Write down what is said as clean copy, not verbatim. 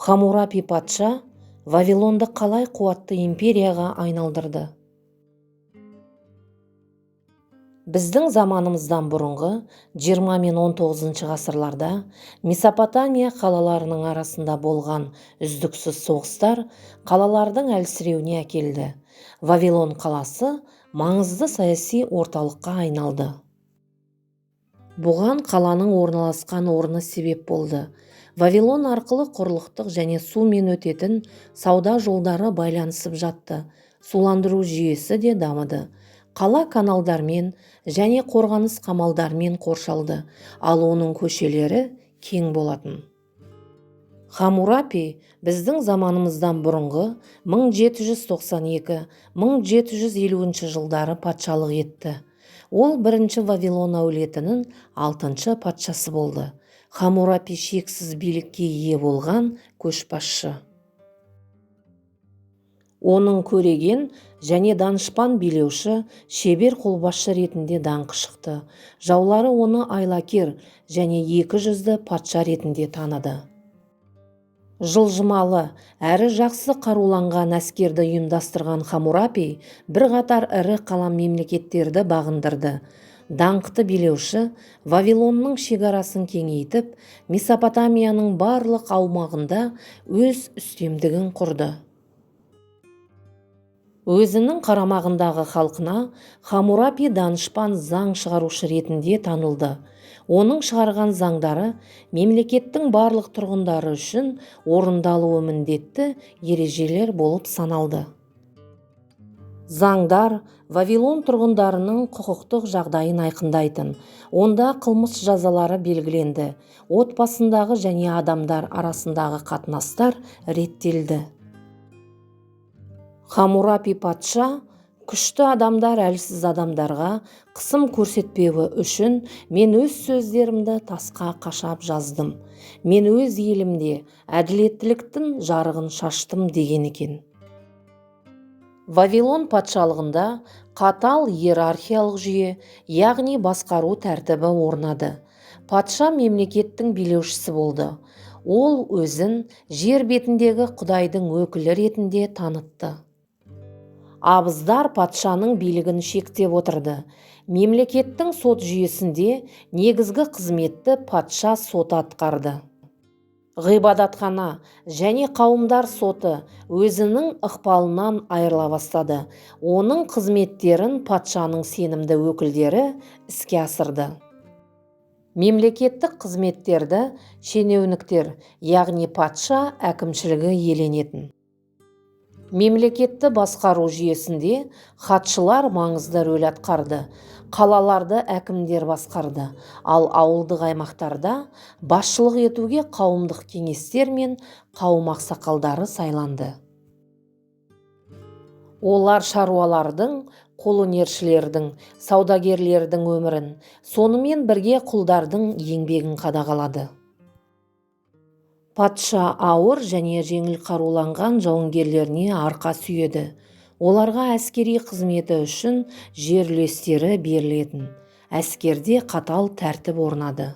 Хаммурапи патша Вавилонды қалай қуатты империяға айналдырды? Біздің заманымыздан бұрынғы 20 мен 19 ғасырларда Месопотамия қалаларының арасында болған үздіксіз соғыстар қалалардың әлсіреуіне әкелді. Вавилон қаласы маңызды саяси орталыққа айналды. Бұған қаланың орналасқан орны себеп болды. Вавилон арқылы құрлықтық және сумен өтетін сауда жолдары байланысып жатты. Суландыру жүйесі де дамыды. Қала каналдармен және қорғаныс қамалдарымен қоршалды, ал оның көшелері кең болатын. Хаммурапи біздің заманымыздан бұрынғы 1792-1750 жылдары патшалық етті. Ол бірінші Вавилон әулетінің алтыншы патшасы болды. Хаммурапи шексіз билікке ие болған көшбасшы. Оның көреген және данышпан билеуші, шебер қолбасшы ретінде даңқы шықты. Жаулары оны айлакер және екі жүзді патша ретінде таныды. Жылжымалы әрі жақсы қаруланған әскерді ұйымдастырған Хаммурапи бірқатар ірі қала мемлекеттерді бағындырды. Даңқты билеуші Вавилонның шекарасын кеңейтіп, Месопотамияның барлық аумағында өз үстемдігін құрды. Өзінің қарамағындағы халқына Хаммурапи данышпан заң шығарушы ретінде танылды. Оның шығарған заңдары мемлекеттің барлық тұрғындары үшін орындалуы міндетті ережелер болып саналды. Заңдар Вавилон тұрғындарының құқықтық жағдайын айқындайтын. Онда қылмыс жазалары белгіленді, отбасындағы және адамдар арасындағы қатынастар реттелді. Хаммурапи патша күшті адамдар әлсіз адамдарға қысым көрсетпеуі үшін мен өз сөздерімді тасқа қашап жаздым. Мен өз елімде әділеттіліктің жарығын шаштым деген екен. Вавилон патшалығында қатал иерархиялық жүйе, яғни басқару тәртібі орнады. Патша мемлекеттің билеушісі болды. Ол өзін жер бетіндегі құдайдың өкілі ретінде танытты. Абыздар патшаның билігін шектеп отырды. Мемлекеттің сот жүйесінде негізгі қызметті патша соты атқарды. Ғибадатхана және қауымдар соты өзінің ықпалынан айырыла бастады. Оның қызметтерін патшаның сенімді өкілдері іске асырды. Мемлекеттік қызметтерді шенеуніктер, яғни патша әкімшілігі иеленетін. Мемлекетті басқару жүйесінде хатшылар маңызды рөл атқарды. Қалаларды әкімдер басқарды, ал ауылдық аймақтарда басшылық етуге қауымдық кеңестер мен қауым ақсақалдары сайланды. Олар шаруалардың, қолөнершілердің, саудагерлердің өмірін, сонымен бірге құлдардың еңбегін қадағалады. Патша ауыр және жеңіл қаруланған жауынгерлеріне арқа сүйеді. Оларға әскери қызметі үшін жер үлестері берілетін. Әскерде қатал тәртіп орнады.